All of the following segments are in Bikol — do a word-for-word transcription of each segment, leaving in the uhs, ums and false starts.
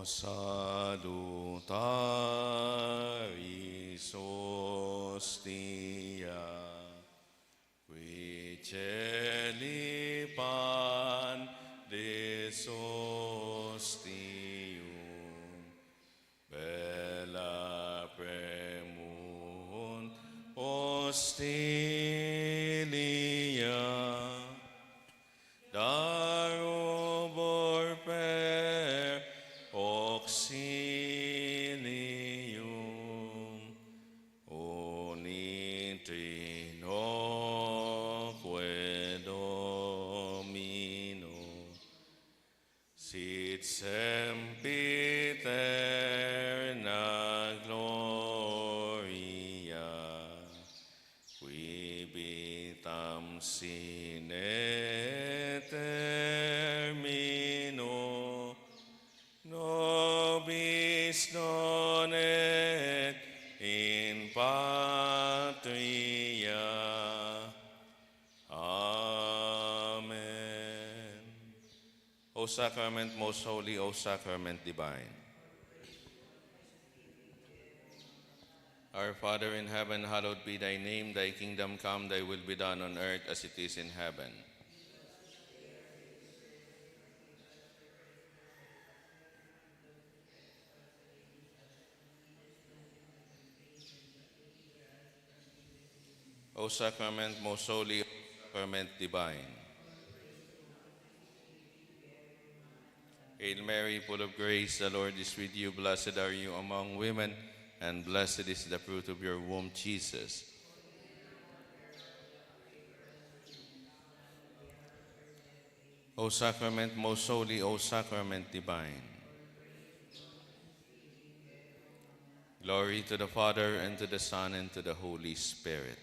Salutar, Isos tia, qui celi pan desostium, bella premunt hostilia, darubor per auxilium unitrinoque Domino, sit sempiterna gloria, quibi tam sine termino nobis non et in patria. Amen. O sacrament most holy, O sacrament divine. Our Father in heaven, hallowed be thy name. Thy kingdom come, thy will be done on earth as it is in heaven. O sacrament most holy, O sacrament divine. Hail Mary, full of grace, the Lord is with you. Blessed are you among women, and blessed is the fruit of your womb, Jesus. O sacrament most holy, O sacrament divine. Glory to the Father, and to the Son, and to the Holy Spirit.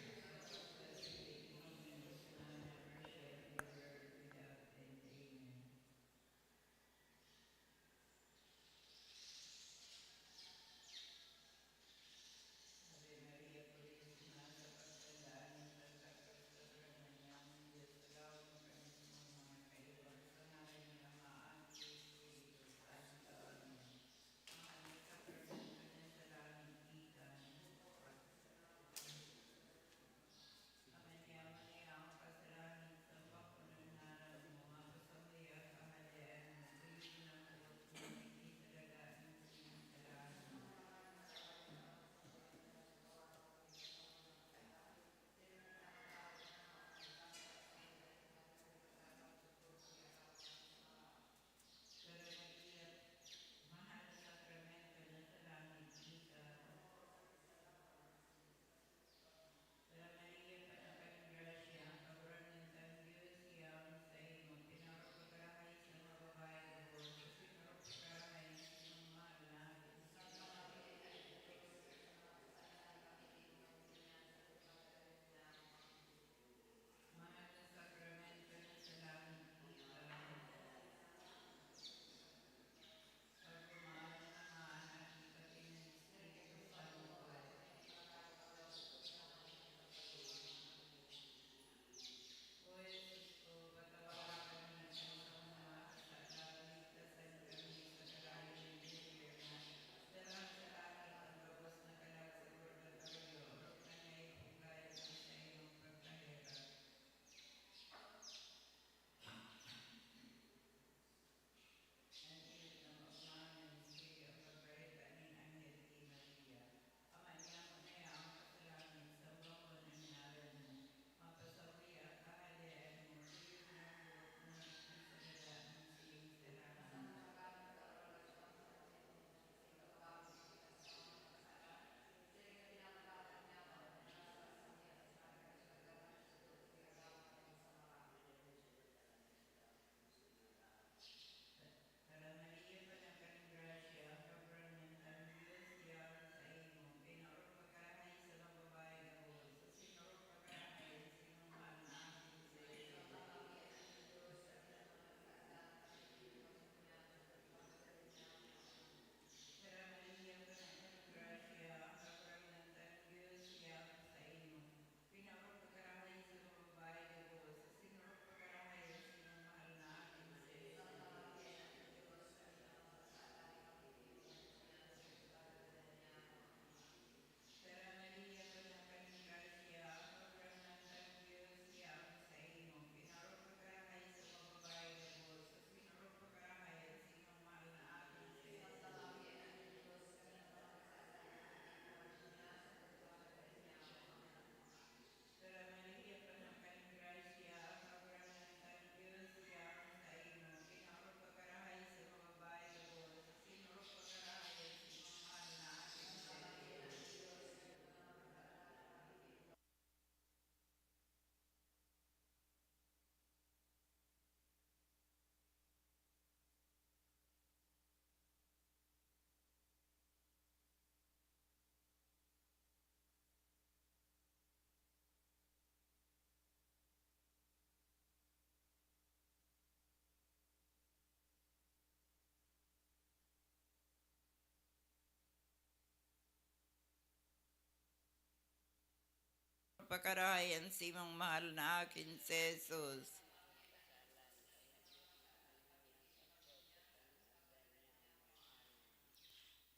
pakarahay an simong mahal na akin si Jesus.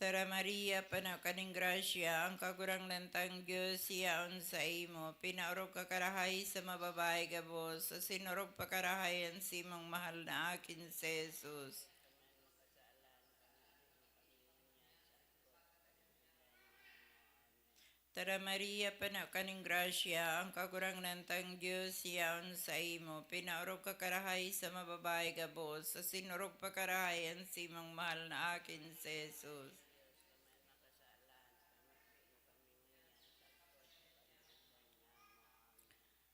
Tara, Maria, pano ka nin grasya, ang Kagurangnan tang Dios yaon saimo. Pinaorog ka karahay sa mga babayi gabos, asin orog pa karahay an simong mahal na akin si Jesus. Tara, Maria, pano ka nin grasya, ang Kagurangnan tang Dios yaon saimo. Pinaorog ka karahay sa mga babayi gabos, asin orog pa karahay an simong mahal na akin si Jesus.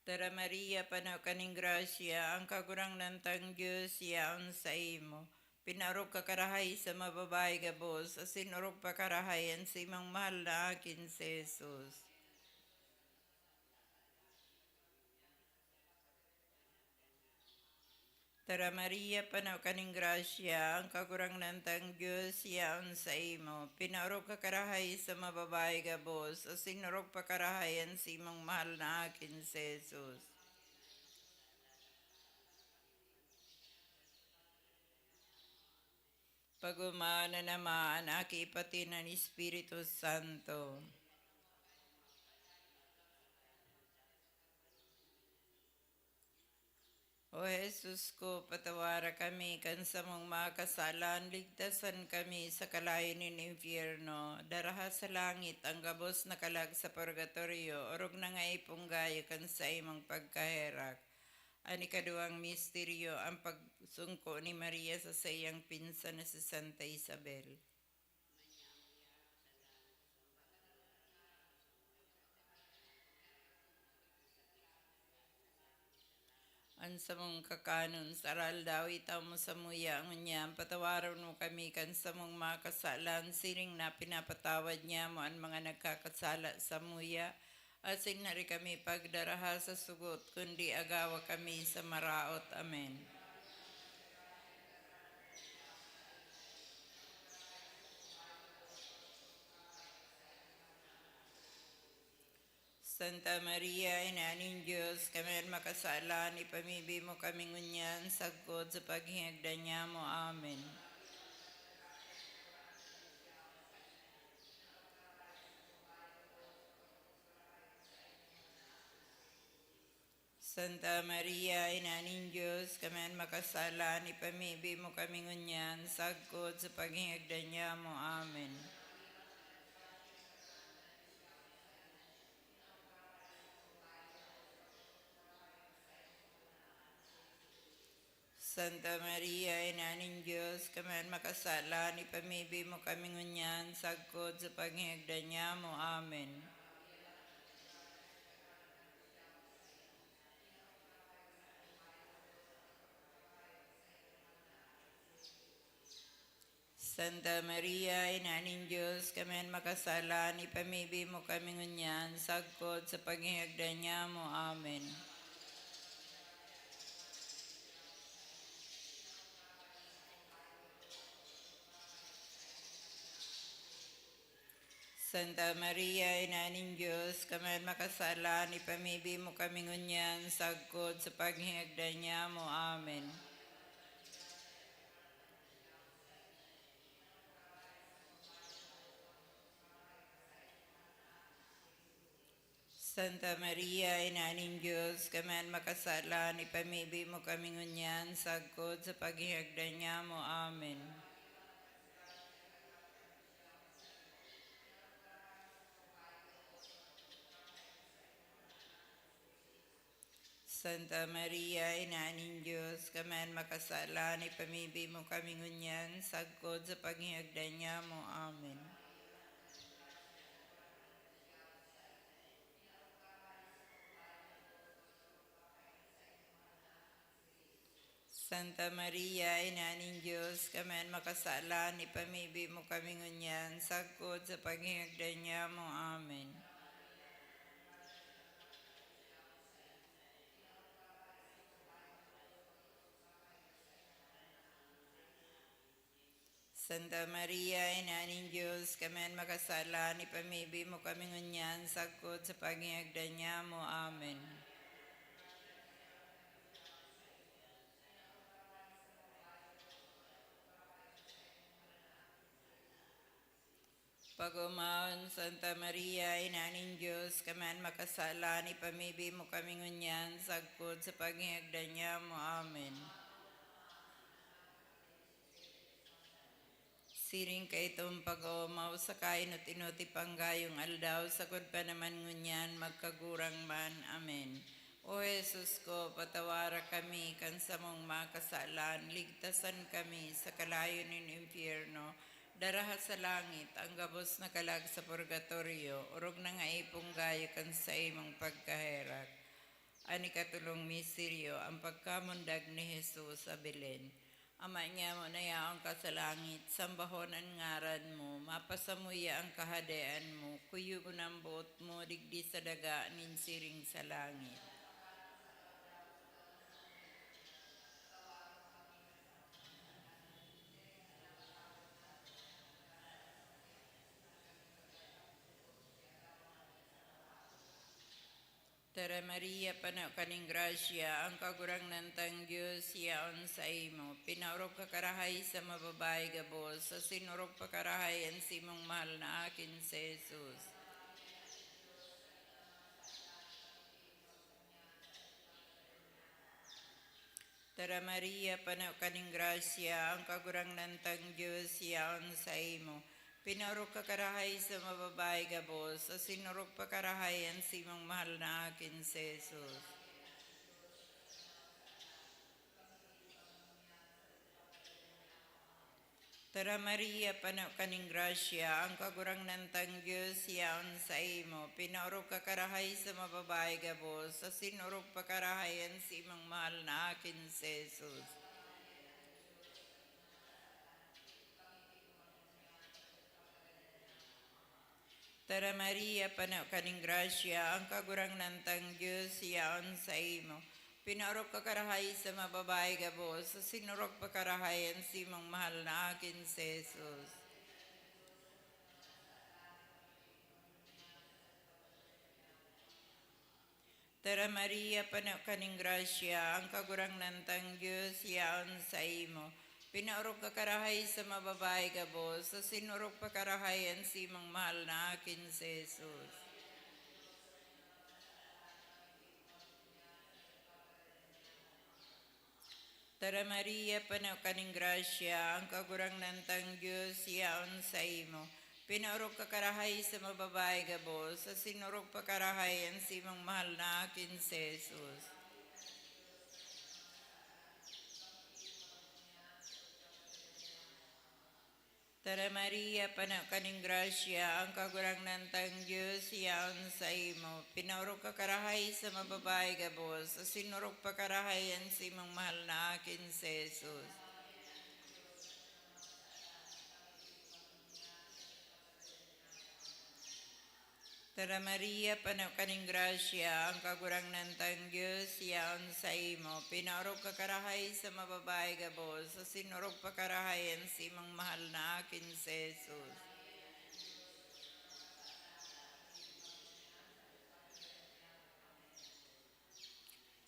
Tara, Maria, pano ka nin grasya, ang Kagurangnan tang Dios yaon saimo. Pinaorog ka karahay sa mga babayi gabos, asin orog pa karahay an simong mahal na akin si Jesus. Tara, Maria, pano ka nin grasya, ang Kagurangnan tang Dios yaon saimo. Pinaorog ka karahay sa mga babayi gabos, asin orog pa karahay an simong mahal na akin si Jesus. Pag-omawon an Ama, an Aki, pati an Espiritu Santo. O Jesus ko, patawara kami kan samong mga kasalan, ligtasan kami sa kalayo nin impyerno, daraha sa langit ang gabos na kalag sa purgatorio, orog na nga ipunggayo kan saimong pagkaherak. An ikaduwang misteryo, an pagsungko ni Maria sa saiyang pinsan na si Santa Isabel. An samong kakanon sa aroaldaw, itao mo samuya ngunyan. Patawaron mo kami kan samong mga kasalan, siring na pinapatawad niamo an mga nagkakasala samuya. Asin hari kami pagdaraha sa sugot, kundi agawa kami sa maraot. Amen. Santa Maria, Ina nin Dios, kami an makasalan, ipamibi mo kami ngunyan, sagkod sa paghingagdan niamo. Amen. Santa Maria, Ina nin Dios, kami an makasalan, ipamibi mo kami ngunyan, sagkod sa paghingagdan niamo. Amen. Santa Maria, Ina nin Dios, kami an makasalan, ipamibi mo kami ngunyan, sagkod sa paghingagdan niamo. Amen. Santa Maria, Ina nin Dios, kami an makasalan, ipamibi mo kami ngunyan, sagkod sa paghingagdan niamo. Amen. Santa Maria, Ina nin Dios, kami an makasalan, ipamibi mo kami ngunyan, sagkod sa paghingagdan niamo. Amen. Santa Maria, Ina nin Dios, kami an makasalan, ipamibi mo kami ngunyan, sagkod sa paghingagdan niamo. Amen. Santa Maria, Ina nin Dios, kami an makasalan, ipamibi mo kami ngunyan, sagkod sa paghingagdan niamo. Amen. Santa Maria, Ina nin Dios, kami an makasalan, ipamibi mo kami ngunyan, sagkod sa paghingagdan niamo. Amen. Santa Maria, Ina nin Dios, kami an makasalan, ipamibi mo kami ngunyan sagkod sa paghingagdan nyamo. Amen. Pag-omawon, Santa Maria, Ina nin Dios, kami an makasalan, ipamibi mo kami ngunyan sagkod sa paghingagdan nyamo. Amen. Siring kaitong pag-oomaw sa kainot-inoti panggayong aldaw, sagkod pa naman ngunyan, magkagurang man. Amen. O Jesus ko, patawara kami kan samong makasalan, ligtasan kami sa kalayo nin impyerno, daraha sa langit ang gabos na kalag sa purgatorio, orog na nga ipong gayo kan saimong pagkaherak. An ikatulong misteryo, ang pagkamundag ni Jesus sa Belen. Ama nyamo na yaon ka sa langit, sambahon an ngaran mo, mapasamuya an kahadean mo, kuyugon an boot mo digdi sa daga nin siring sa langit. Tara, Maria, pano ka nin grasya, ang Kagurangnan tang Dios yaon saimo. Pinaorog ka karahay sa mababae gabos, asin orog pa karahay an simong mahal na akin si Jesus. Tara, Maria, pano ka nin grasya, ang Kagurangnan tang Dios yaon saimo. Pinaorog ka karahay sa mababae gabos, asin orog pa karahay an simong mahal na akin si Jesus. Tara, Maria, pano ka nin grasya, ang Kagurangnan tang Dios yaon saimo. Pinaorog ka karahay sa mababae gabos, asin orog pa karahay an simong mahal na akin si Jesus. Tara, Maria, pano ka nin grasya, ang Kagurangnan tang Dios yaon saimo. Pinaorog ka karahay sa mababae gabos, asin orog pa karahay an simong mahal na akin si Jesus. Tara, Maria, pano ka nin grasya, ang Kagurangnan tang Dios yaon saimo. Pinaorog ka karahay sa mababae gabos, asin orog pa karahay an simong mahal na akin si Jesus. Tara, Maria, pano ka nin grasya, ang Kagurangnan tang Dios yaon saimo. Pinaorog ka karahay sa mababae gabos, asin orog pa karahay an simong mahal na akin si Jesus. Tara, Maria, pano ka nin grasya, ang Kagurangnan tang Dios yaon saimo. Pinaorog ka karahay sa mababae gabos, asin orog pa karahay an simong mahal na akin si Jesus. Tara, Maria, pano ka nin grasya, ang Kagurangnan tang Dios yaon saimo. Pinaorog ka karahay sa mababae gabos, asin orog pa karahay an simong mahal na akin si Jesus.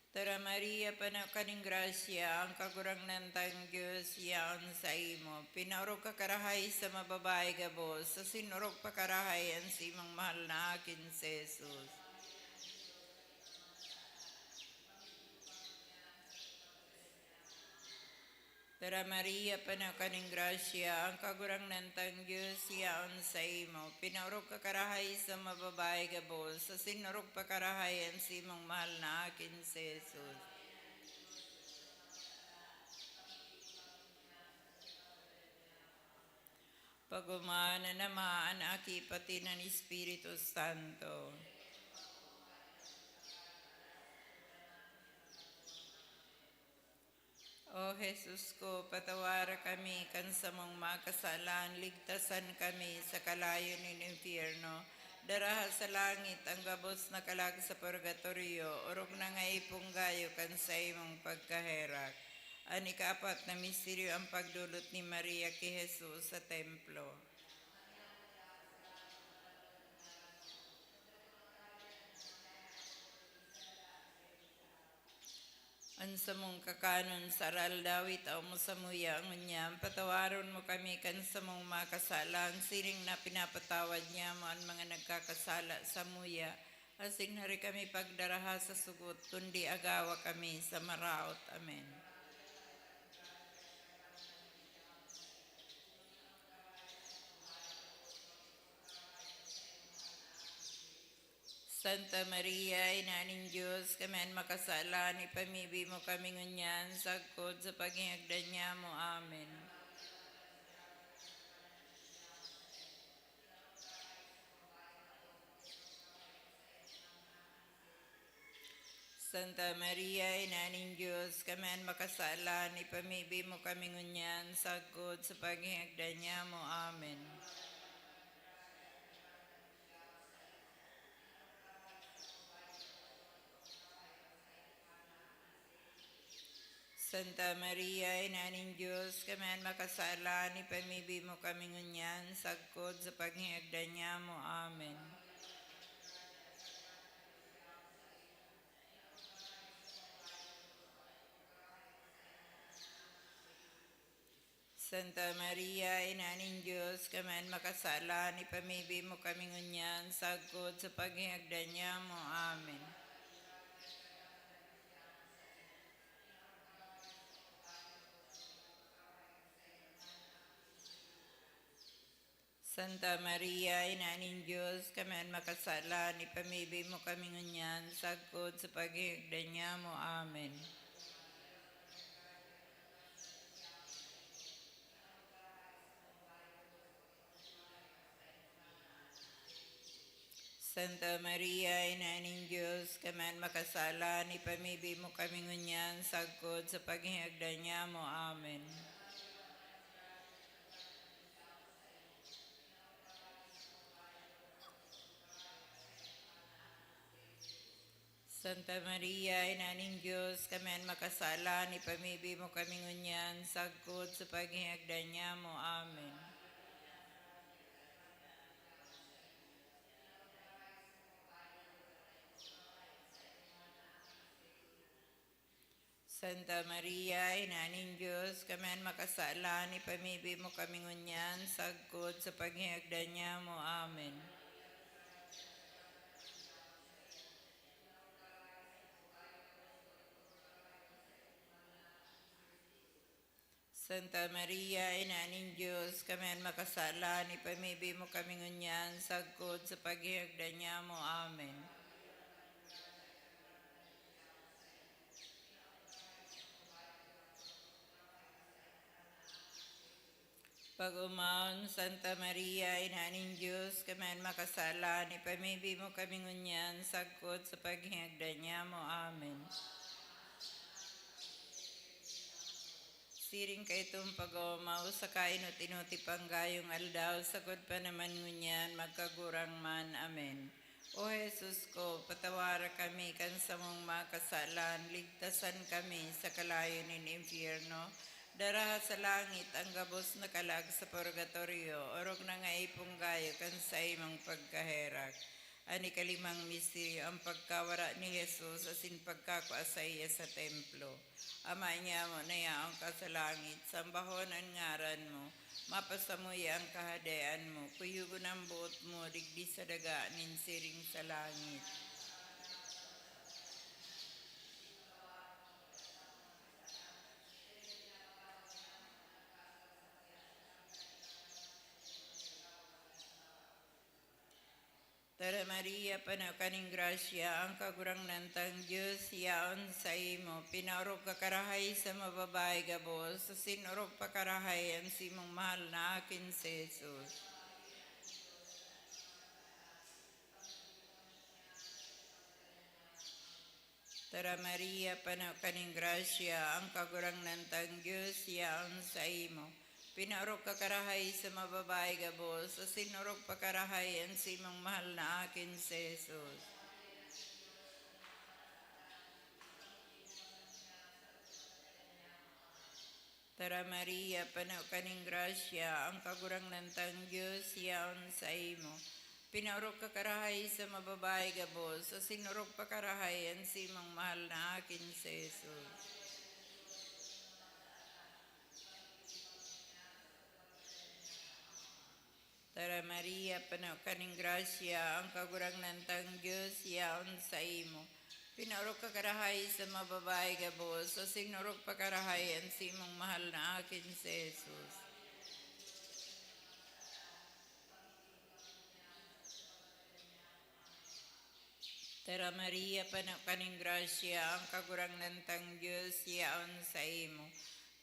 Tara, Maria, pano ka nin grasya, ang Kagurangnan tang Dios yaon saimo. Pinaorog ka karahay sa mababae gabos, asin orog pa karahay an simong mahal na akin si Jesus. Tara, Maria, pano ka nin grasya, ang Kagurangnan tang Dios yaon saimo. Pinaorog ka karahay sa mababae gabos, asin orog pa karahay an simong mahal na akin si Jesus. Pag-omawon an Ama, an Aki, pati an Espiritu Santo. O Jesus ko, patawara kami kan samong makasalan, ligtasan kami sa kalayo nin impyerno, daraha sa langit ang gabos na kalag sa purgatorio, orog na nga ipong gayo kan saimong pagkaherak. An ikaapat na misteryo, ang pagdolot ni Maria ki Jesus sa templo. An samong kakanon sa aroaldaw, itao mo samuya ngunyan. Patawaron mo kami kan samong mga kasalan, siring na pinapatawad niamo an mga nagkakasala samuya. Asin hari kami pagdaraha sa sugot, kundi agawa kami sa maraot. Amen. Santa Maria, Ina nin Dios, kami an makasalan, ipamibi mo kami ngunyan, sagkod sa paghingagdan niamo. Amen. Santa Maria, Ina nin Dios, kami an makasalan, ipamibi mo kami ngunyan, sagkod sa paghingagdan niamo. Amen. Santa Maria, Ina nin Dios, kami an makasalan, ipamibi mo kami ngunyan, sagkod sa paghingagdan niamo. Amen. Santa Maria, Ina nin Dios, kami an makasalan, ipamibi mo kami ngunyan, sagkod sa paghingagdan niamo. Amen. Santa Maria, Ina nin Dios, kami an makasalan, ipamibi mo kami ngunyan, sagkod sa paghingagdan niamo. Amen. Santa Maria, Ina nin Dios, kami an makasalan, ipamibi mo kami ngunyan, sagkod sa paghingagdan niamo. Amen. Santa Maria, Ina nin Dios, kami an makasalan, ipamibi mo kami ngunyan, sagkod sa paghingagdan niamo. Amen. Santa Maria, Ina nin Dios, kami an makasalan, ipamibi mo kami ngunyan, sagkod sa paghingagdan niamo. Amen. Santa Maria, Ina nin Dios, kami an makasalan, ipamibi mo kami ngunyan, sagkod sa paghingagdan niamo. Amen. Pag-omawon, Santa Maria, Ina nin Dios, kami an makasalan, ipamibi mo kami ngunyan, sagkod sa paghingagdan niamo. Amen. Siring kaitong pag-oomaw sa kainot-inoti panggayong aldaw, sagkod pa naman ngunyan, magkagurang man. Amen. O Jesus ko, patawara kami kan samong mga kasalan, ligtasan kami sa kalayo nin impyerno, daraha sa langit ang gabos na kalag sa purgatorio, orog na nga ipong gayo kan saimong pagkaherak. An ikalimang misteryo, ang pagkawara ni Jesus asin pagkakua saiya sa templo. Ama niamo na yaon ka sa langit, sambahon an ngaran mo, mapasamuya an kahadean mo, kuyogon an boot mo digdi sa daga nin siring sa langit. Tara, Maria, pano ka nin grasya, ang Kagurangnan tang Dios yaon saimo. Pinaorog ka karahay sa mga babayi gabos, asin orog pa karahay an simong mahal na akin si Jesus. Tara, Maria, pano ka nin grasya, ang Kagurangnan tang Dios yaon saimo. Pinaorog ka karahay sa mga babayi gabos, asin orog pa karahay an simong mahal na akin si Jesus. Tara, Maria, pano ka nin grasya, ang Kagurangnan tang Dios yaon saimo. Pinaorog ka karahay sa mga babayi gabos, asin orog pa karahay an simong mahal na akin si Jesus. Tara, Maria, pano ka nin grasya, ang Kagurangnan tang Dios yaon saimo. Pinaorog ka karahay sa mga babayi gabos, asin orog pa karahay an simong mahal na akin si Jesus. Tara, Maria, pano ka nin grasya, ang Kagurangnan tang Dios yaon saimo.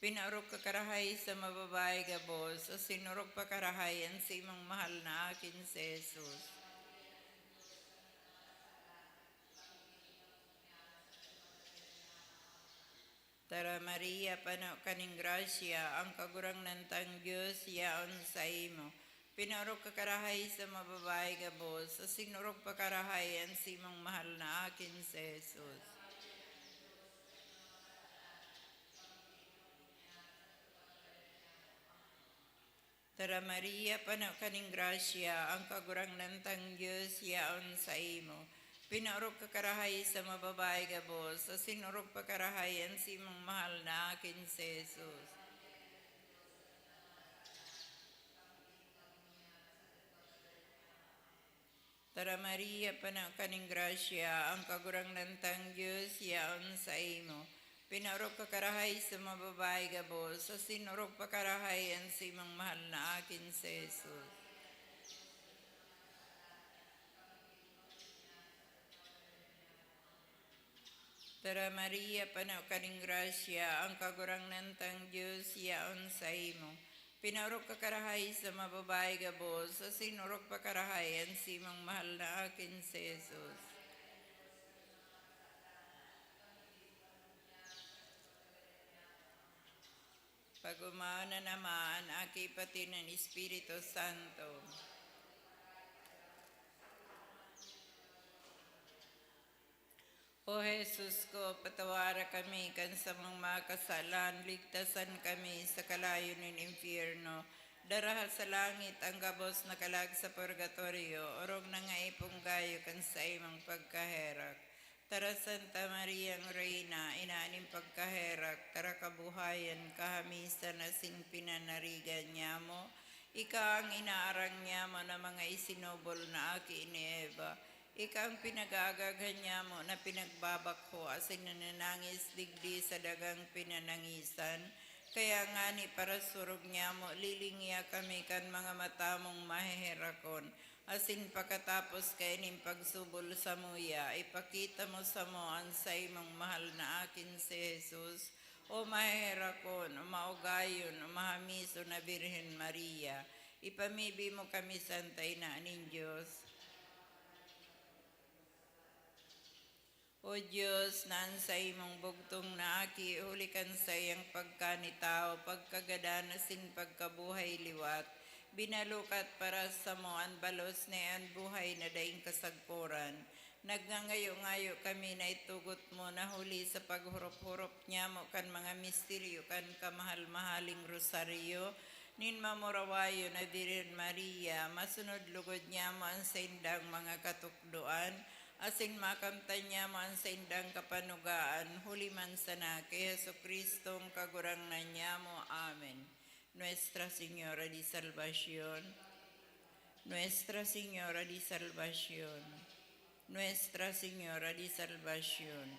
Pinaorog ka karahay sa mga babayi gabos, asin orog pa karahay an simong mahal na akin si Jesus. Tara, Maria, pano ka nin grasya, ang Kagurangnan tang Dios yaon saimo. Pinaorog ka karahay sa mga babayi gabos, asin orog pa karahay an simong mahal na akin si Jesus. Tara, Maria, pano ka nin grasya, ang Kagurangnan tang Dios yaon saimo. Pinaorog ka karahay sa mga babayi gabos, asin orog pa karahay an simong mahal na akin si Jesus. Tara, Maria, pano ka nin grasya, ang Kagurangnan tang Dios yaon saimo. Pinaorog ka karahay sa mga babayi gabos, asin orog pa karahay an simong mahal na akin si Jesus. Tara, Maria, pano ka nin grasya, ang Kagurangnan tang Dios yaon saimo. Pinaorog ka karahay sa mga babayi gabos, asin orog pa karahay an simong mahal na akin si Jesus. Pag-omaon an Ama, an Aki, pati an Espiritu Santo. O Jesus ko, patawara kami kan samong mga kasalan, ligtasan kami sa kalayo nin impyerno. Daraha sa langit ang gabos na kalag sa purgatorio, orog na nga ipong gayo kan saimong pagkaherak. Tara, Santa Mariang Reina, ina nin pagkaherak, tara, kabuhayan, kahamisan asin pinanarigan nyamo. Ika ang inaarang nyamo na mga isinubol na aki ni Eva. Ika ang pinag-aagaghan nyamo na pinagbabakho asin nananangis digdi sa dagang pinanangisan. Kaya ngani, parasurog nyamo, lilingia kami kan mga mata mong maheherakon. Asin pakatapos kaining pagsubol samuya, ipakita mo samo an saimong mahal na akin si Jesus. O maheherakon, o maugayon, o mahamison na Birhen Maria, ipamibi mo kami, Santa Ina nin Dios. O Dios, na an saimong bugtong na Aki, huli kan saiyang pagkanitawo, pagkagadan asin pagkabuhay liwat, binalukat para samo an balos na an buhay na daing kasagkoran. Nagngangayo-ngayo kami na itugot mo na huli sa paghurop-hurop nyamo kan mga misteryo kan kamahal-mahaling rosaryo nin mamurawayon na Birhen Maria, masunod lugod nyamo an saindang mga katukdoan, asin makamtan nyamo an saindang kapanugaan, huli man sana ki Jesu-Cristong Kagurangnan nyamo. Amen. Nuestra Señora de Salvacion, Nuestra Señora de Salvacion, Nuestra Señora de Salvacion.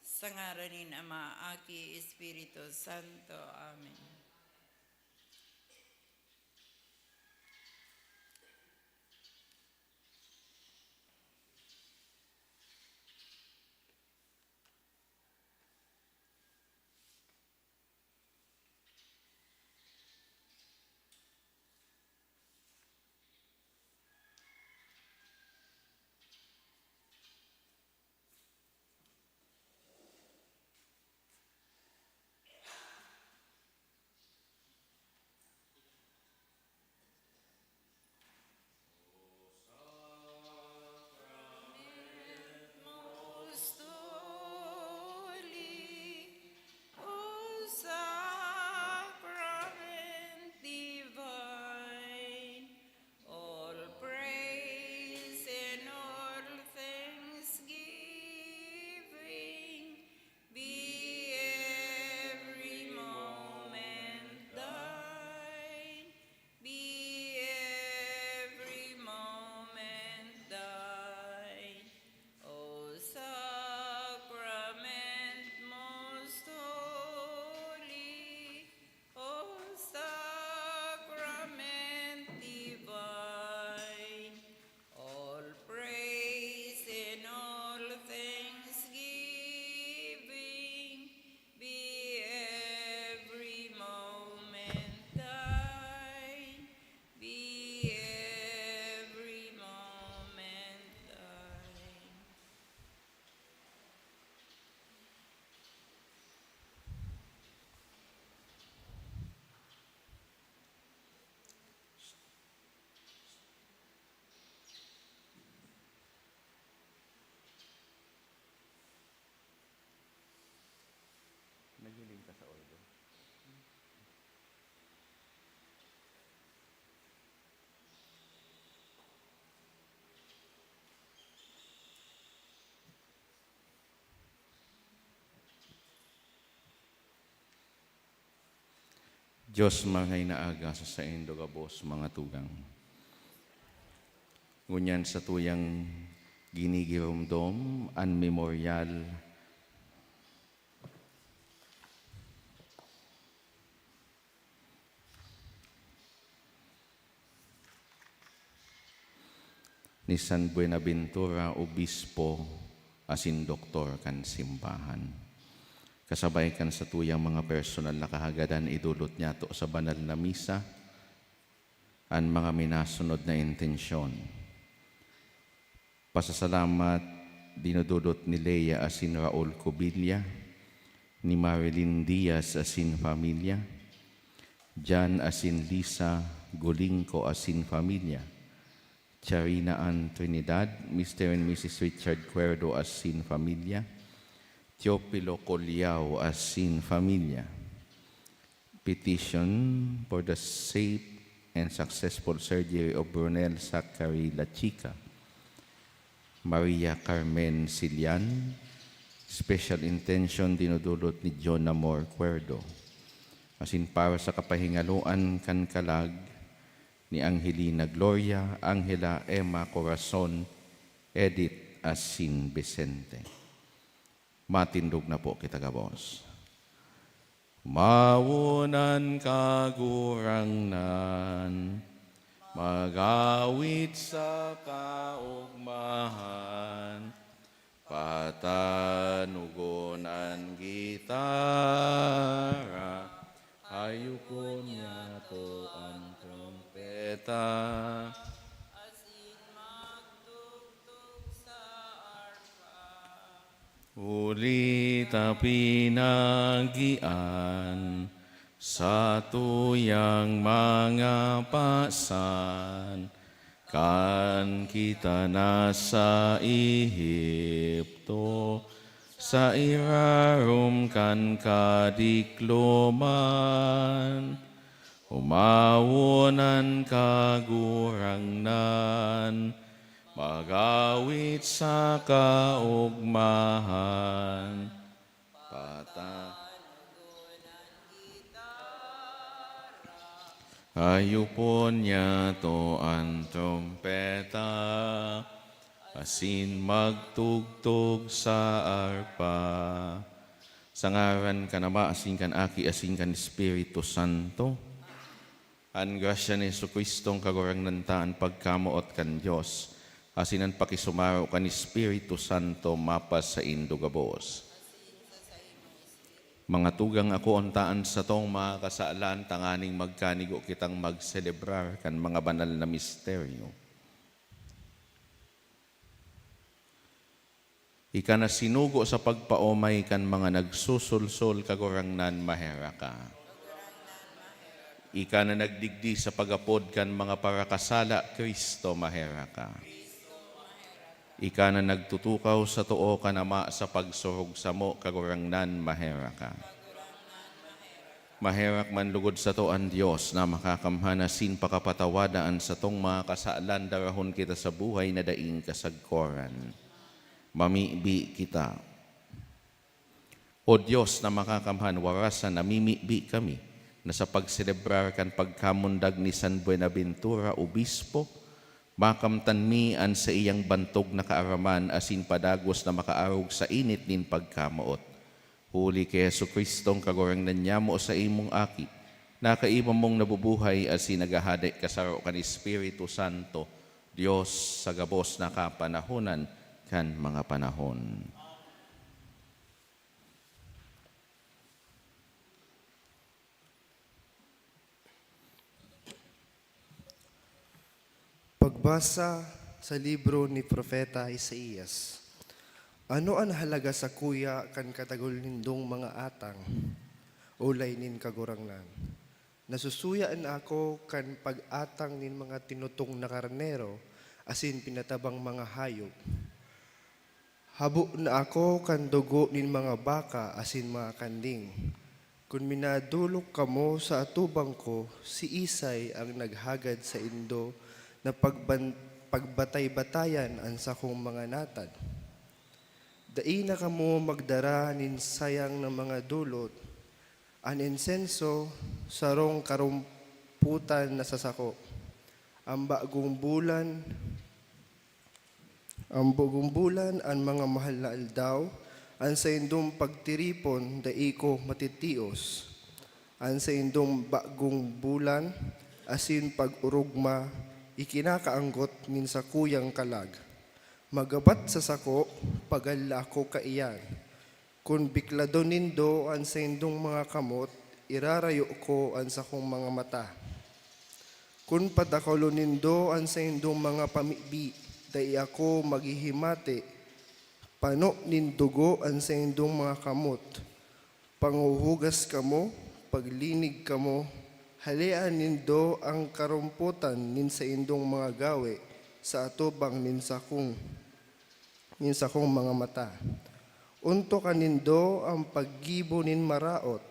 Sa ngaran nin Ama, Aki, Espiritu Santo. Amen. Dios, marhay na aga sa saindo gabos, mga tugang. Ngunyan sa tuyang ginigiromdom an memoryal ni San Buenaventura, obispo asin doktor kan simbahan. Kasabay kan satuyang mga personal na kahagadan, idulot niyato sa banal na misa an mga minasunod na intensyon. Pasasalamat dinudulot ni Lea asin Raul Cubilla, ni Marilyn Diaz asin pamilya, Jan asin Lisa Golingco asin pamilya, Charina Ann Trinidad, Mister and Missus Richard Cuerdo asin pamilya, Teofilo Collao asin pamilya. Petition for the safe and successful surgery of Brunel Zachary Lachica, Maria Carmen Silian, special intention dinudulot ni John Amor Cuerdo, asin para sa kapahingaloan kan kalag ni Angelina Gloria, Angela, Emma, Corazon, Edith, asin Vicente. Matindog na po kita gabos. Umawon an Kagurangnan, mag-awit sa kaogmahan, patanugon an gitara, hayupon niyato an trompeta. Asin magtugtog sa arpa. Huli ta pinagian sa tuyang mga pasan, kan kita nasa Ehipto, sa irarom kan kadikloman. Umawon an Kagurangnan, mag-awit sa kaogmahan. Pata- Hayupon niyato an trompeta, asin magtugtog sa arpa. Sa ngaran kan Ama, asin kan Aki, asin kan Espiritu Santo. An grasya ni Jesu-Cristong Kagurangnan ta, an pagkamoot kan Dios, asin an pakisumaro kan Espiritu Santo mapasaindo gabos. Mga tugang, akoon ta an satong mga kasalan tanganing magkanigo kitang magselebrar kan mga banal na misteryo. Ika na sinugo sa pagpaomay kan mga nagsusulsol, Kagurangnan, maherak ka. Ika na nagdigdi sa pag-apod kan mga parakasala, Cristo, maherak ka. Ika na nagtutukaw sa too kan Ama sa pagsurog samo, Kagurangnan, maherak ka. Maherak man lugod sato an Dios na makakamhan asin pakapatawada an satong mga kasalan, darahon kita sa buhay na daing kasagkoran. Mamibi kita. O Dios na makakamhan, warasan namimibi kami na sa pagselebrar kan pagkamundag ni San Buenaventura, Obispo, makamtan mi an saiyang bantog na kaaraman asin padagos na makaarog sa init nin pagkamoot. Huli ki Jesu-Cristong Kagurangnan nyamo, saimong Aki, na kaiba mong nabubuhay asin naghahade kasaro kan Espiritu Santo, Dios sa gabos na kapanahonan kan mga panahon. Pagbasa sa libro ni Propeta Isaias. Ano an halaga sakuya kan katagol nindong mga atang, olay nin Kagurangnan, na susuya na ako kan pag-atang nin mga tinutong na karnero asin pinatabang mga hayop? Habo na ako kan dugo nin mga baka asin mga kanding. Kun minadolok kamo sa atubang ko, siisay an naghagad saindo na pagban-, pagbatay-batayan an sakong mga natad? Dai na kamo magdara nin sayang na mga dolot, an insenso, sarong karompotan na sa sako. Ang bagong bulan, ang bagong bulan, an mga mahal na aldaw, an saindong pagtiripon dai ko matitios. An saindong bagong bulan asin pag-orogma ikinakaanggot nin sakuyang kalag. Magabat sa sako, pagalla ako kaiyan. Kun bikladon nindo an saindong mga kamot, irarayo ko an sakong mga mata. Kun padakulon nindo an saindong mga pamibi, dai ako maghihimati. Pano nin dugo an saindong mga kamot. Panghuhugas kamo, paglinig kamo, halean nindo an karompotan nin saindong mga gawe sa atubang nin sakong, nin sakong mga mata. Ontokan nindo an paggibo nin maraot,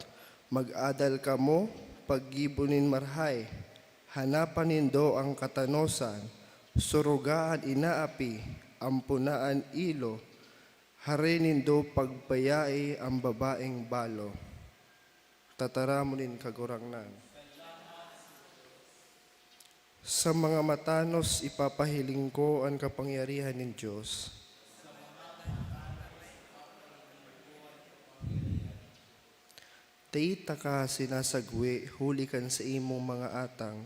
mag-adal kamo, paggibo nin marahay. Hanapan nindo an katanosan, suruga an inaapi, ampona an ilo, hare nindo pagbayai an babaeng balo. Tataramon nin Kagurangnan. Sa mga matanos ipapahiling ko an kapangyarihan nin Dios. Dai taka sinasagwe huli kan saimong mga atang,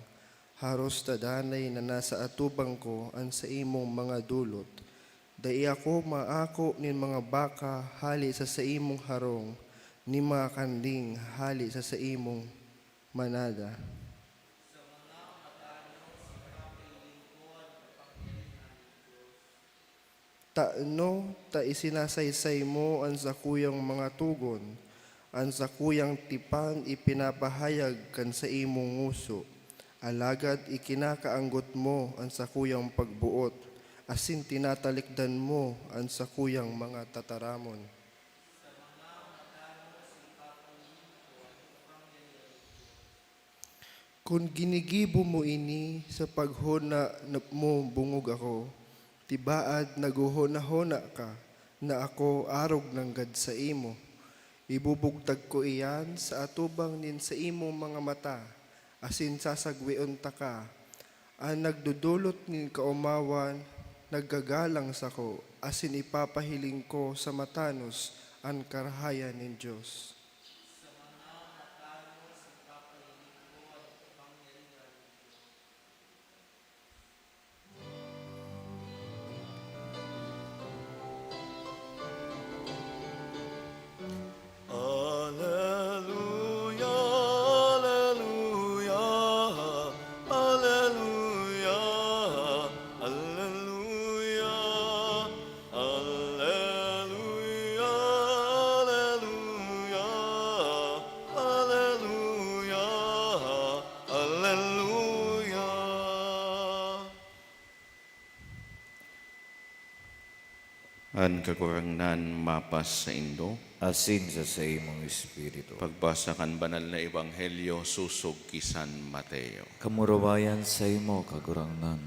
haros ta danay na nasa atubang ko an saimong mga dolot. Dai ako maako nin mga baka hale sa saimong harong, ni mga kanding hale sa saimong manada. Tano ta isinasaysay mo an sakuyang mga togon, an sakuyang tipan ipinapahayag kan saimong ngoso, alagad ikinakaanggot mo an sakuyang pagboot, asin tinatalikdan mo an sakuyang mga tataramon. Kun ginigibo mo ini sa paghona na mo bongog ako, tibaad naghohona-hona ka na ako arog nanggad saimo. Ibubugtak ko iyan sa atubang nin saimong mga mata, asin sasagweon taka. An nagdodolot nin kaomawan naggagalang sako, asin ipapahiling ko sa matanos an karahayan nin Dios. Aleluya, aleluya, aleluya, aleluya, aleluya, aleluya, aleluya, aleluya. An Kagurangnan mapas saindo. Asin sa saimong espiritu. Pagbasa kan Banal na Ebanghelyo sosog ki San Mateo. Kamurawayan saimo, Kagurangnan.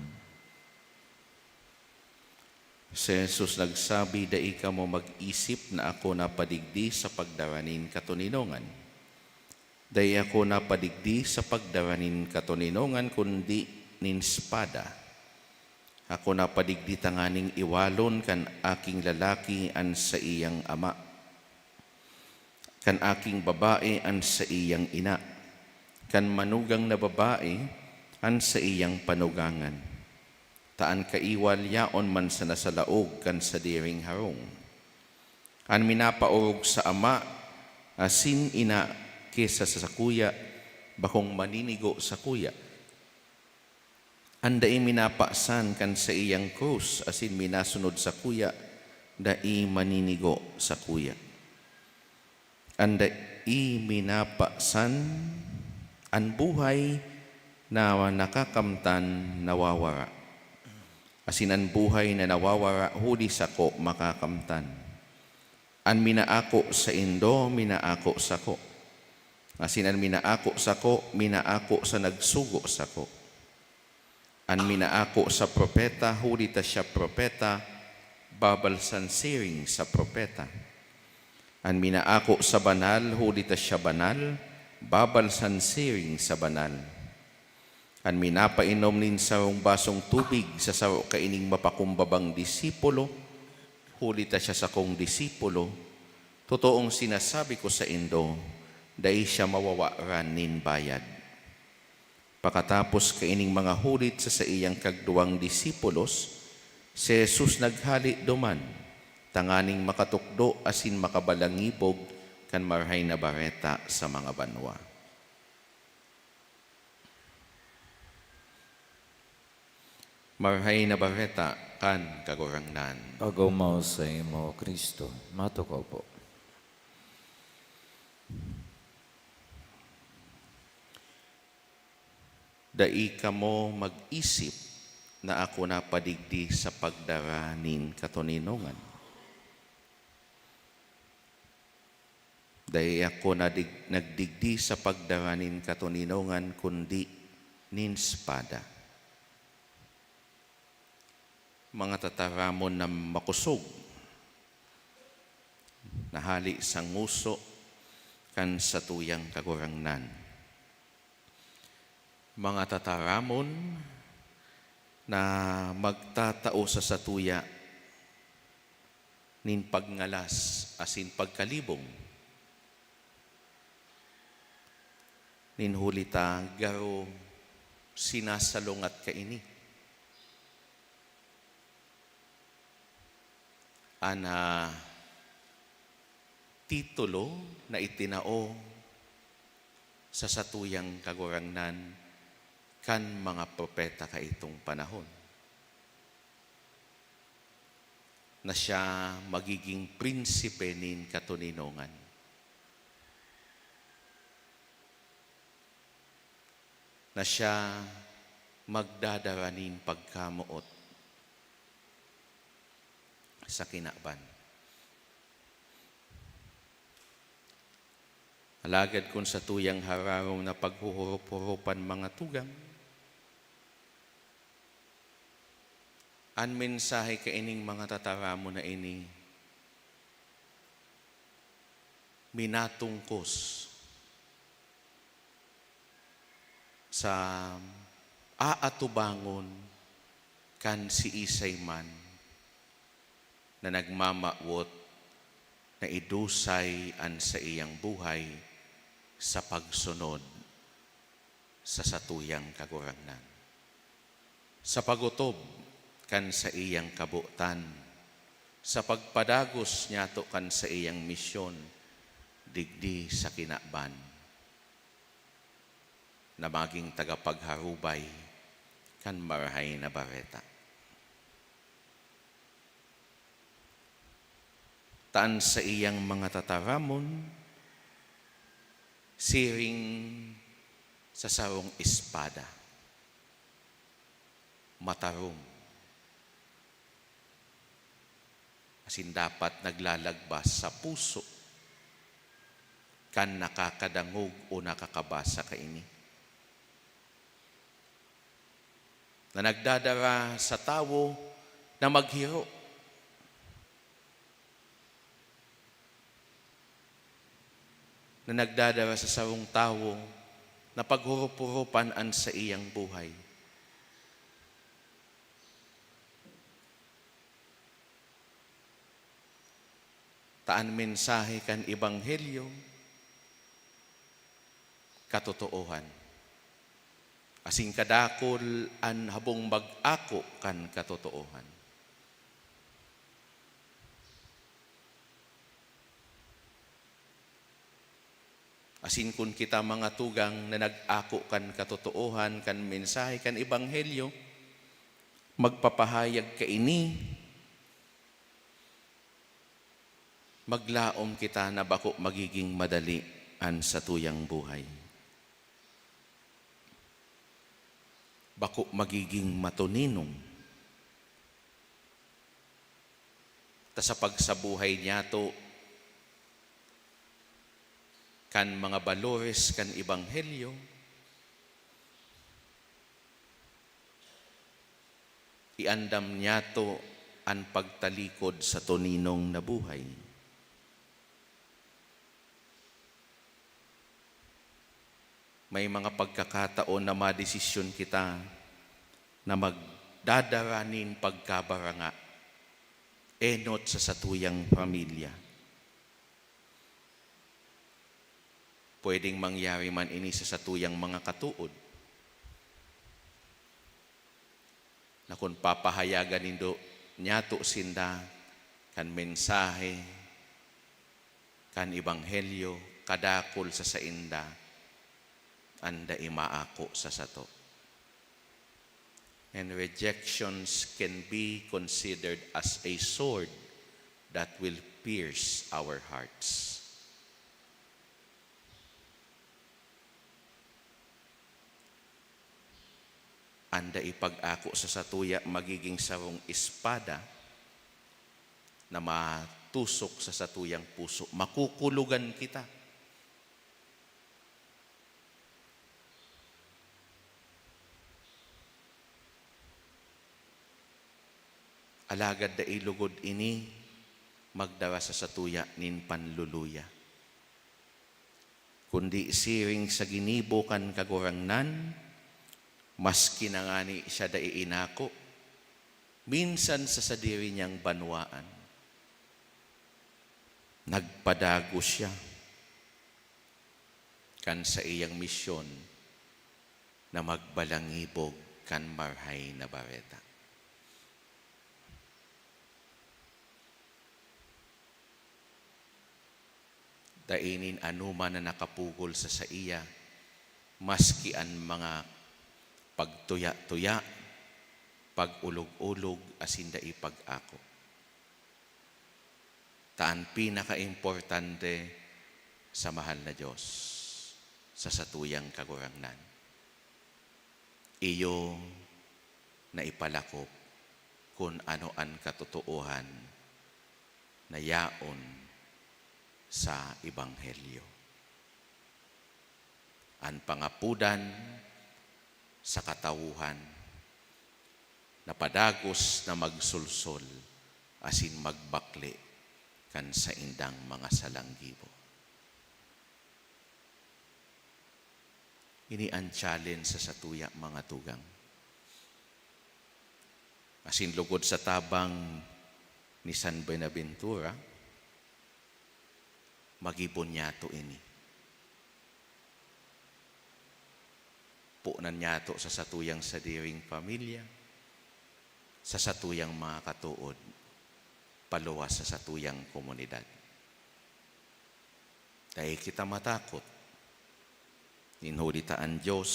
Si Jesus nagsabi, "Dai kamo mag-isip na ako napadigdi sa pagdara nin katoninongan. Dai ako napadigdi sa pagdara nin katoninongan, kundi nin espada. Ako napadigdi tanganing iwalon kan aking lalaki an saiyang ama, kan aking babae an saiyang ina, kan manugang na babae an saiyang panugangan. Ta an kaiwal yaon man sana sa laog kan sadiring harong. An minapaorog sa ama asin ina ki sa sakuya, bakong maninigo sakuya. An dai minapasan kan saiyang krus asin minasunod sakuya, dai maninigo sakuya. An dai minapasan, an buhay na nakakamtan nawawara, asin an buhay na nawawara huli sako makakamtan. An minaako saindo, minaako sako, asin an minaako sako, minaako sa nagsugo sako. An minaako sa propeta, huli ta siya propeta, babalsan siring sa propeta. An minaako sa banal, huli ta siya banal, Babalsan siring sa banal. An minapainom nin sarong basong tubig sa saro kaining mapakumbabang disipulo, huli ta siya sakong disipulo, totoong sinasabi ko saindo, dai siya mawawaran nin bayad. Pakatapos kaining mga hulit sa saiyang kagduwang disipulos, si Jesus naghale duman tanganing makatukdo asin makabalangibog kan Marahay na Bareta sa mga banwa. Marahay na Bareta kan Kagurangnan. Pag-omaw saimo, Cristo. Matukaw po. Dai kamo mag-isip na ako napadigdi sa pagdara nin katoninongan. Dai ako nadig-, nagdigdi sa pagdara nin katoninongan, kundi nin espada. Mga tataramon na makosog, na hale sa ngoso kan satuyang Kagurangnan. Mga tataramon na magtatao sa satuya nin pagngalas asin pagkalibong. Nin huli ta garo sinasalungat kaini. An, ah, titulo na itinao sa satuyang Kagurangnan kan mga propeta kaitong panahon, na siya magiging prinsipe nin katoninongan, na siya magdadara nin pagkamoot sa kinaban. Alagad kun satuyang hararom na paghuhurup-hurupan mga tugang, an mensahe kaining mga tataramon na ini minatungkos sa aatubangon kan siisay man na nagmamawot na idusay an saiyang buhay sa pagsunod sa satuyang Kagurangnan, sa pag-otob kan saiyang kabotan, sa pagpadagos niyato kan saiyang misyon digdi sa kinaban, na magin tagapagharubay kan Marahay na Bareta. Ta an saiyang mga tataramon siring sa sarong espada, matarom, asin dapat naglalagbas sa puso kan nakakadangog o nakakabasa kaini, na nagdadara sa tawo na maghiro, na nagdadara sa sarong tawo na paghurup-hurupan an saiyang buhay. Ta an mensahe kan ebanghelyo katotoohan, asin kadakul an habong mag-ako kan katotoohan. Asin kun kita mga tugang na nag-ako kan katotoohan kan mensahe kan ebanghelyo, magpapahayag kaini, maglaom kita na bako magiging madali an satuyang buhay. Bako magiging matoninong. Ta sa pagsabuhay niyato kan mga balores kan ebanghelyo, iandam niyato an pagtalikod sa toninong na buhay. May mga pagkakataon na madesisyon kita na magdadara nin pagkabaranga, enot sa satuyang pamilya. Pwedeng mangyari man ini sa satuyang mga katood, na kun papahayagan nindo, niyato sinda kan mensahe, kan ebanghelyo, kadakul sa sainda, an dai maako sa sato. And rejections can be considered as a sword that will pierce our hearts. An dai pag-ako sa satuya magiging sarong espada na matusok sa satuyang puso. Makukulogan kita. Alagad dai lugod ini magdara sa satuya nin panluluya, kundi siring sa ginibo kan Kagurangnan, maski na ngani siya dai inako, minsan sa sadiri niyang banwaan, nagpadagos siya kan saiyang misyon na magbalangibog kan Marahay na Bareta. Dai nin anoman na nakapugol sa saiya, maski an mga pagtuya-tuya, pag-olog-olog, asin dai pag-ako. Ta an pinakaimportante sa mahal na Dios, sa satuyang Kagurangnan, iyo na ipalakop kun ano an katotoohan na yaon sa ebanghelyo. An pangapodan sa katawhan na padagos na magsolsol asin magbakle kan saindang mga salanggibo. Ini an challenge sa satuya, mga tugang. Asin lugod sa tabang ni San Buenaventura, magibo niyato ini. Punan niyato sa satuyang sadiring pamilya, sa satuyang mga katood, paluwas sa satuyang komunidad. Dai kita matakot, nin huli ta an Dios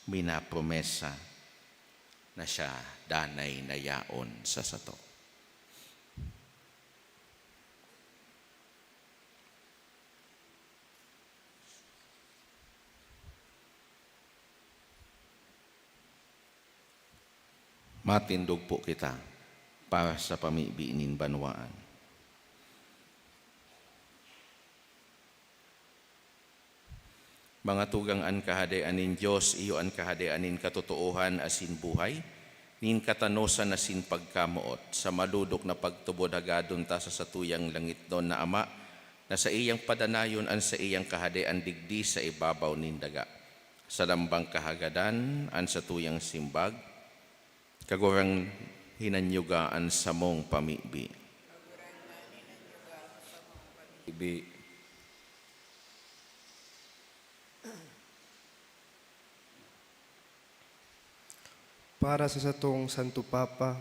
minapromesa na siya danay na yaon sa sato. Matindog po kita para sa pamibi nin banwaan. Mga tugang, an Kahadean nin Dios iyo an kahadean nin katotoohan asin buhay, nin katanosan asin pagkamoot. Sa malodok na pagtubod hagadon ta sa satuyang langitnon na Ama, na saiyang padanayon an saiyang kahadean digdi sa ibabaw nin daga. Sa lambang kahagadan, an satuyang simbag, Kagurang, hinanyuga an samong pamibi. Ibi. Para sa satong Santo Papa,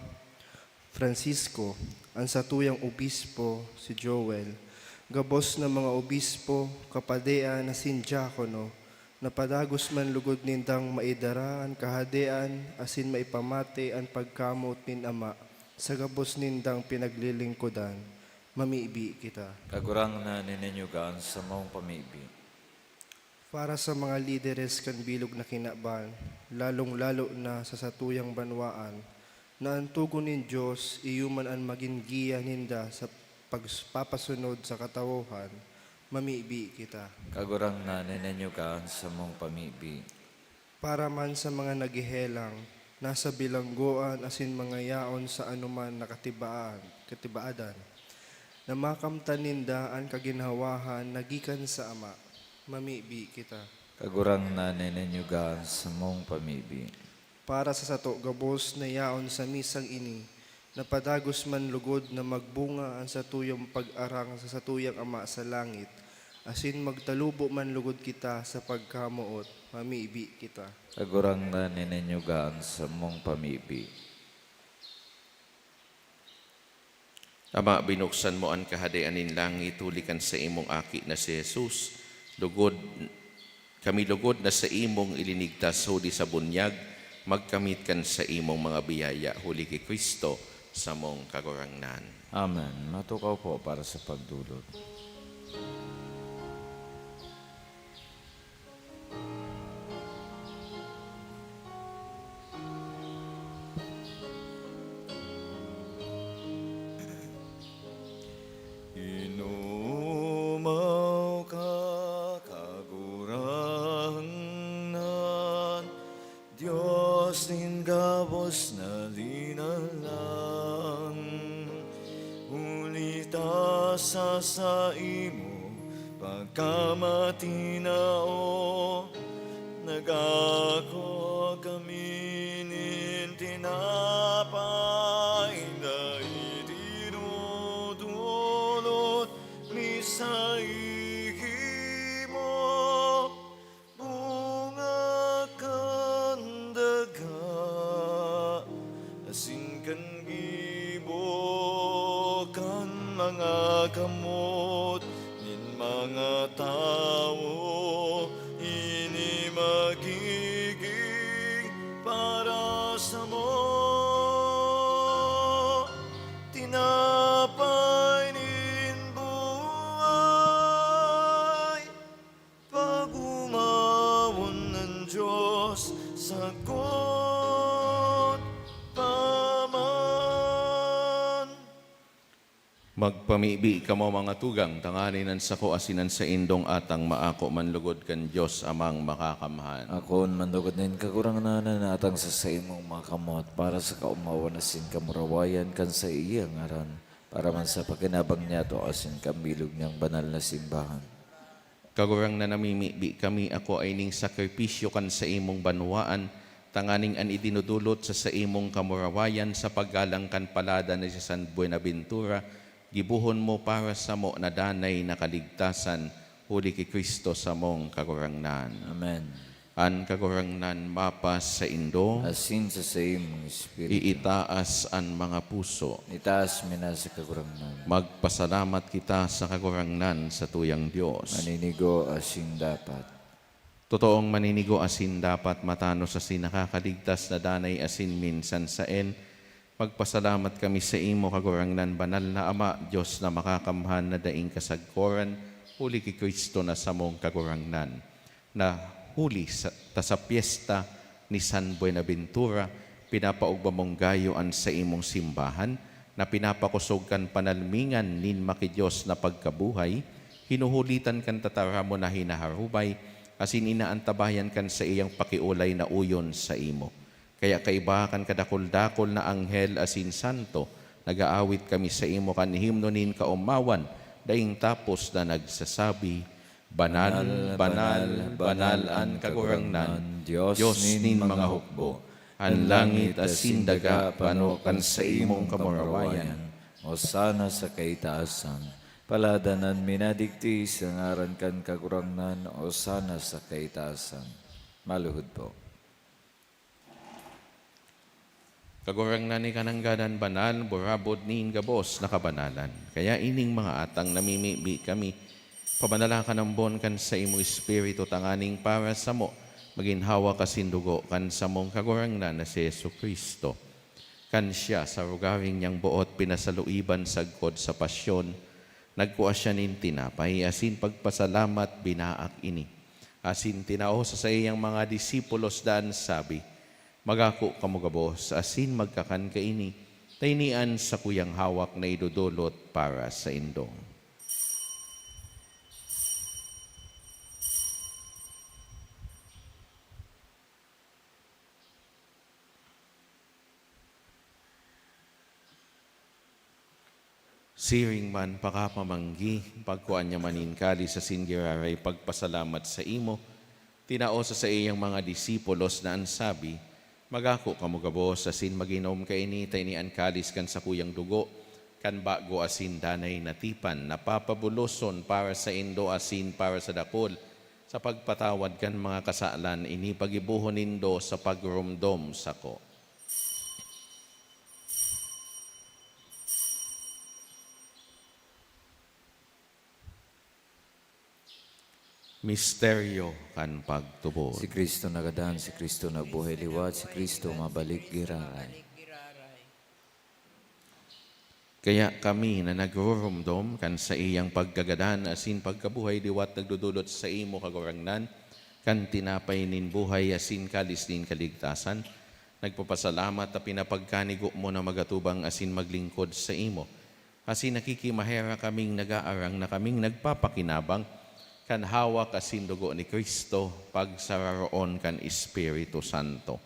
Francisco, an satuyang obispo, si Joel, gabos na mga obispo, kapadean asin diakono, na padagos man lugod nindang maidara an Kahadean asin maipamati an pagkamoot nin Ama sa gabos nindang pinaglilingkodan, mamibi kita. Kagurangnan, hinanyuga an samong pamibi. Para sa mga lideres kan bilog na kinaban, lalong-lalo na sa satuyang banwaan, na an togon nin Dios iyo man an magin giya ninda sa pagpapasunod sa katawohan, mamibi kita. Kagurangnan, hinanyuga an samong pamibi. Para man sa mga naghehelang, nasa bilanggoan asin mga yaon sa anoman na katibaan, katibaadan, na makamtan ninda an kaginhawahan na gikan sa Ama, mamibi kita. Kagurangnan, nin ninyo gaan samong pamibi. Para sa sato gabos na yaon sa misang ini, napadagos man lugod na magbunga an satuyang pag-arang sa satuyang Ama sa langit, asin magtalubo man lugod kita sa pagkamoot, mamibi kita. Kagurangnan, nin ninyo gaan samong pamibi. Ama, binuksan mo an Kahadean nin langit huli kan saimong Aki na si Jesus. Lugod, kami lugod na saimong ilinigtas huli sa bunyag, magkamit kan saimong mga biyaya huli ki Cristo, samong Kagurangnan. Amen. Matukaw po para sa pagdulot. Inumaw ka, Kagurangnan, Dios nin gabos na linalang. Huli ta sa saimo pagkamatinao, nagako kami nin tinapay na idinudulot mi saimo. Bunga kan daga asin kan gibo kan mga kamot nin mga tawo, ini magigin para samo tinapay nin buhay. Pag-omawon an Dios sagkod pa man. Magpamibi kamo, mga tugang, tanganing an sako asin an saindong atang maako man lugod kan Dios Amang Makakamhan. Akoon man lugod nin Kagurangnan an atang sa saimong mga kamot, para sa kaomawan asin kamurawayan kan saiyang ngaran, para man sa pakinabang niyato asin kan bilog niyang banal na simbahan. Kagurangnan, namimibi kami, akoa ining sakripisyo kan saimong banwaan, tanganing an idinudulot sa saimong kamurawayan sa paggalang kan palada na si San Buenaventura, gibohon mo para samo na danay na kaligtasan, huli ki Cristo samong Kagurangnan. Amen. An Kagurangnan mapasaindo. Asin sa saimong espiritu. Iitaas an mga puso. Itaas mi na sa Kagurangnan. Magpasalamat kita sa Kagurangnan, satuyang Dios. Maninigo asin dapat. Totoong maninigo asin dapat, matanos asin nakakaligtas na danay asin minsan saen, magpasalamat kami saimo, Kagurangnan, banal na Ama, Dios na makakamhan na daing kasagkoran, huli ki Cristo na samong Kagurangnan. Na huli sa, ta sa pyesta ni San Buenaventura, pinapaogma mong gayo an saimong simbahan, na pinapakosog kan panalmingan nin maki-Dios na pagkabuhay, hinuhulitan kan tataramon na hinaharubay, asin inaantabayan kan saiyang pakiolay na uyon saimo. Kaya kaiba kan kadakul-dakul na anghel asin santo, nag-aawit kami saimo kan himno nin kaomawan, daing tapos na nagsasabi, "Banal, banal, banal an Kagurangnan, Dios nin mga hukbo. An langit asin daga pano kan saimong kamurawayan. Osana sa kaitaasan. Paladanan mi na digdi sa ngaran kan Kagurangnan, Osana sa kaitaasan." Maluhod po. Kagurangnan, ika nanggad an banal, burabod nin gabos na kabanalan. Kaya ining mga atang namimibi kami, pabanala ka nambon kan saimong Espiritu tanganing para samo, magin hawak asin dugo kan samong Kagurangnan na si Jesu-Cristo. Kan siya, sa rogaring niyang boot pinasaluiban sagkod sa pasyon, nagkua siya nin tinapay, asin pagpasalamat, binaak ini. Asin tinao sa saiyang mga disipulos dan sabi, "Magako kamo gabos, asin magkakan kaini, ta ini an sakuyang hawak na idodolot para saindo." Siring man pakapamanggi, pagkua niya man nin kalis asin giraray pagpasalamat saimo, Tinao sa saiyang mga disipulos na an sabi, "Magako kamo gabos asin mag-inom kaini ta ini an kalis kan sakuyang dugo kan bago asin danay na tipan, na papabuloson para saindo asin para sa dakul sa pagpatawad kan mga kasalan. Ini pagibohon nindo sa pagromdom sako." Misteryo kan pagtubod. Si Cristo nagadan, si Cristo nabuhay liwat, si Cristo mabalik giraray. Kaya kami na nagrurumdom kan saiyang pagkagadan asin pagkabuhay liwat nagdodolot sa imo, Kagurangnan, kan tinapay nin buhay asin kalis nin kaligtasan, nagpapasalamat ta pinapagkanigo mo na magatubang asin maglingkod sa imo. Asin nakikimaherak kaming nagaarang na kaming nagpapakinabang kan hawak asin dugo ni Cristo, pagsararoon kan Espiritu Santo.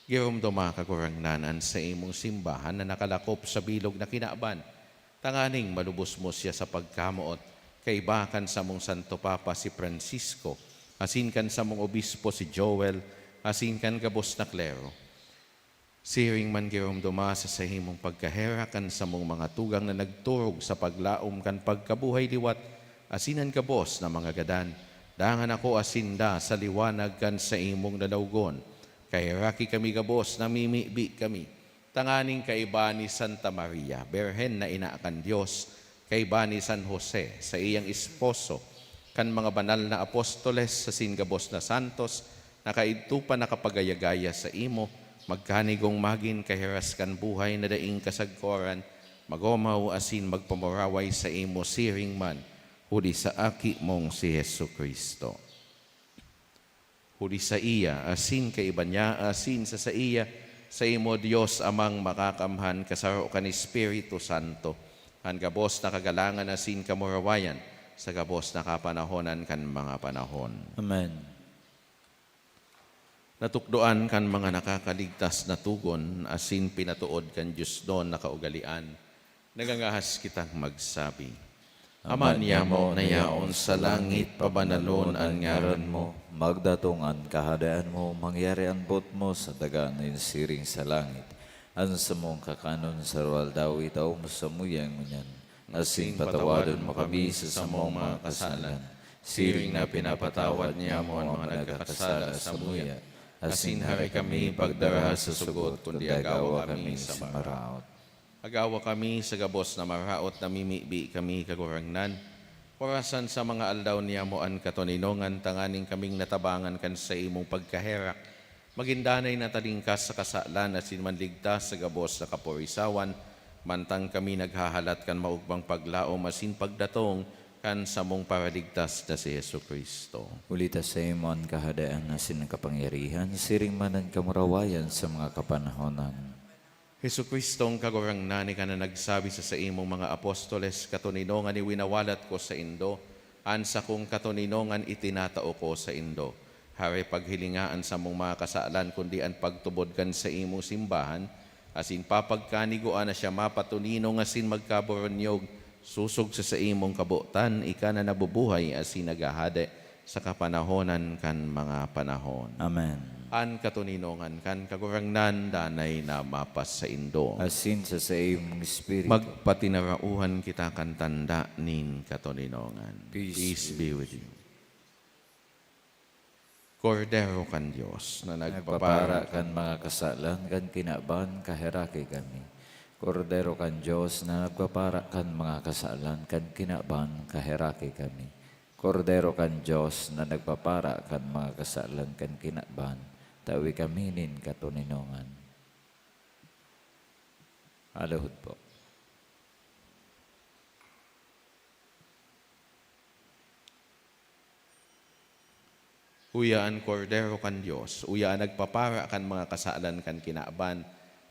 Giromdoma, Kagurangnan, an saimong simbahan na nakalakop sa bilog na kinaban, tanganing malubos mo siya sa pagkamoot, kaiba kan samong Santo Papa si Francisco, asin kan samong obispo si Joel, asin kan gabos na klero. Siring man giromdoma sa sahimong pagkaherak an samong mga tugang na nagturog sa paglaom kan pagkabuhay liwat asin an gabos na mga gadan. Dangan akoa sinda sa liwanag kan saimong lalawogon. Kaheraki kami gabos, namimibi kami, tanganing kaiba ni Santa Maria, Birhen na ina kan Dios, kaiba ni San Jose, saiyang esposo, kan mga banal na apostoles asin gabos na santos na kaidto pa nakapagaya-gaya saimo, magkanigong magin kahiras kan buhay na daing kasagkoran, magomaw asin magpamuraway saimo siring man, huli sa Aki mong si Jesu-Cristo. Huli saiya, asin kaiba niya, asin sa saiya, saimo, Dios Amang Makakamhan, kasaro kan Espiritu Santo, an gabos na kagalangan asin kamurawayan, sa gabos na kapanahonan kan mga panahon. Amen. Natukdoan kan mga nakakaligtas na togon, asin pinatood kan diosnon na kaugalean, nangangahas kitang magsabi, Ama niamo na yaon sa langit, pabanalon an ngaran mo. Magdatong an Kahadean mo, mangyari an boot mo sa daga nin siring sa langit. An samong kakanon sa aroaldaw itao mo samuya ngunyan, asin patawadon mo kami sa samong mga kasalan, siring na pinapatawad niamo an mga nagkakasala samuya. Asin hari kami pagdara sa sugot, kundi agawa kami sa maraot. Agawa kami sa gabos na maraot, namimibi kami, Kagurangnan. Orasan sa mga aldaw niyamo an katoninongan, tanganing kaming natabangan kan saimong pagkaherak, magin danay na talingkas sa kasalan asin manligtas sa gabos na kaporisawan, mantang kami naghahalat kan maogmang paglaom asin pagdatong kan samong Paraligtas na si Jesu-Cristo. Huli ta saimo an Kahadean asin an kapangyarihan, siring man an kamurawayan sa mga kapanahonan. Jesu-Cristong Kagurangnan, ika na nagsabi sa saimong mga apostoles, "Katoninongan iwinawalat ko saindo, an sakong katoninongan itinatao ko saindo." Hari, paghilinga an samong mga kasalan, kundi an pagtubod kan saimong simbahan, asin papagkanigoan na siya mapatoninong asin magkaboronyog, sosog sa saimong kabotan, ika na nabubuhay asin naghahade sa kapanahonan kan mga panahon. Amen. An katoninongan kan Kagurangnan danay na mapasaindo. Asin sa saimong espiritu. Magpatinarauhan kita kan tanda nin katoninongan. Peace be with you. Kordero kan Dios na nagpapara kan mga kasalan kan kinaban, kaheraki kami. Kordero kan Dios na nagpapara kan mga kasalan kan kinaban, kaheraki kami. Kordero kan Dios na nagpapara kan mga kasalan kan kinaban, tawi kami nin katoninongan. Aluhod po. Uya an Kordero kan Dios, uya an nagpapara kan mga kasalan kan kinaban.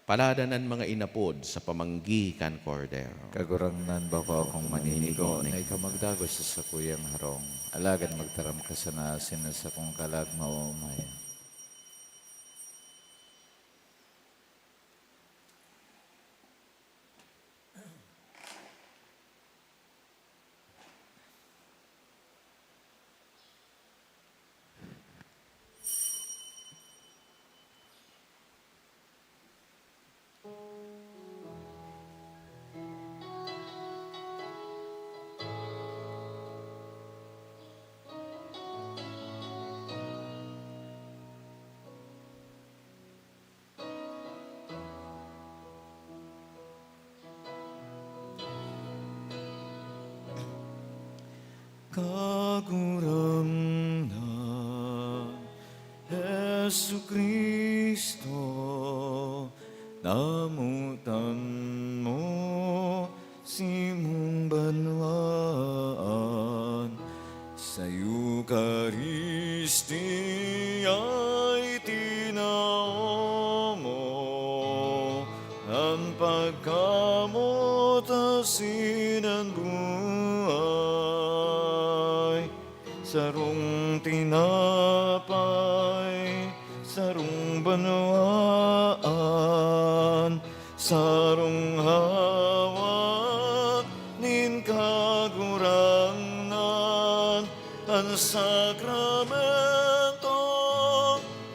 Paladan an mga inapod sa pamanggi kan Kordero. Kagurangnan, bako akong maninigo na ika magdagos sa sakuyang harong, alagad magtaram ka sana asin an sakong kalag maoomaya. Kagurangnan, Jesu-Cristo, namotan mo simong banwaan. Sa Eukaristia itinao mo an pagkamot asin an buhay. Sarong tinapay, sarong banwaan, sarong hawak nin Kagurangnan, an sakramento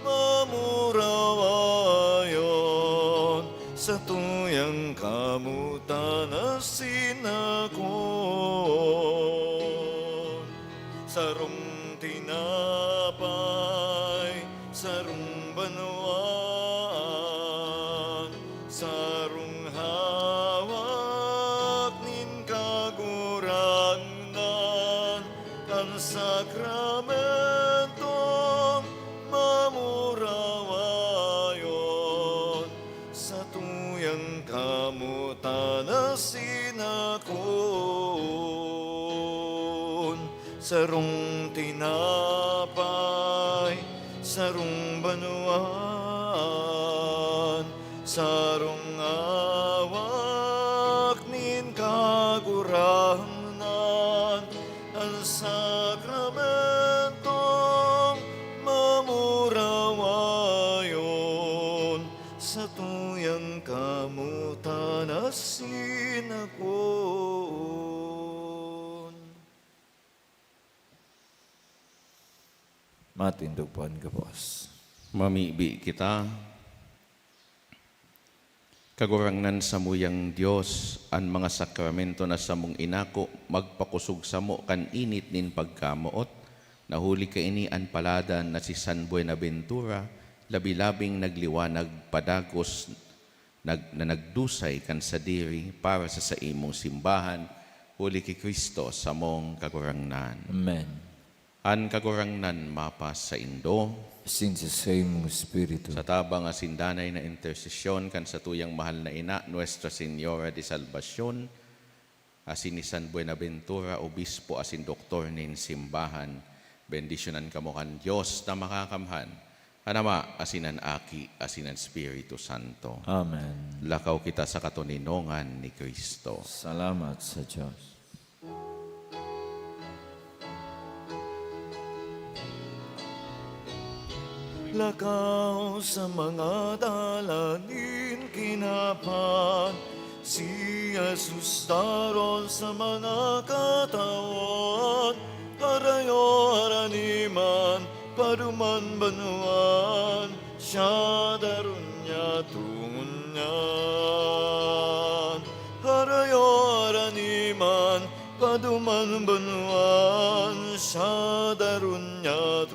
mamurawayon, satuyang kamotan asin akon. Sarong tinapay, sarong banwaan, sarong hawak nin Kagurangnan, an sakramentong mamurawayon, satuyang kamotan asin akon. Sarong tinapay, sarong banwaan, sarong hawak nin Kagurangnan, an sakramentong mamurawayon, satuyang kamotan asin akon. Matindog po an gabos. Mamibi kita. Kagurangnan, samuyang Dios, an mga sakramento na samong inako magpakosog samo kan init nin pagkamoot, na huli kaini an paladan na si San Buenaventura, labi-labing nagliwanag padagos nag-, na nagdusay kan sadiri para sa saimong simbahan, huli ki Cristo samong Kagurangnan. Amen. An Kagurangnan mapasaindo. Asin sa saimong espiritu. Sa tabang asin danay na intersesyon kan satuyang mahal na ina, Nuestra Señora de Salvacion, asin ni San Buenaventura, obispo asin doktor nin simbahan, bendisyonan kamo kan Dios na Makakamhan, an Ama, asin an Aki, asin an Espiritu Santo. Amen. Lakaw kita sa katoninongan ni Cristo. Salamat sa Dios. Lakaw sa mga dalan nin kinaban, si Jesus taron sa mga katawan. Harayo harani man, paduman banwaan, siya daron niya tungon niyan. Harayo harani man, paduman banwaan, siya daron niya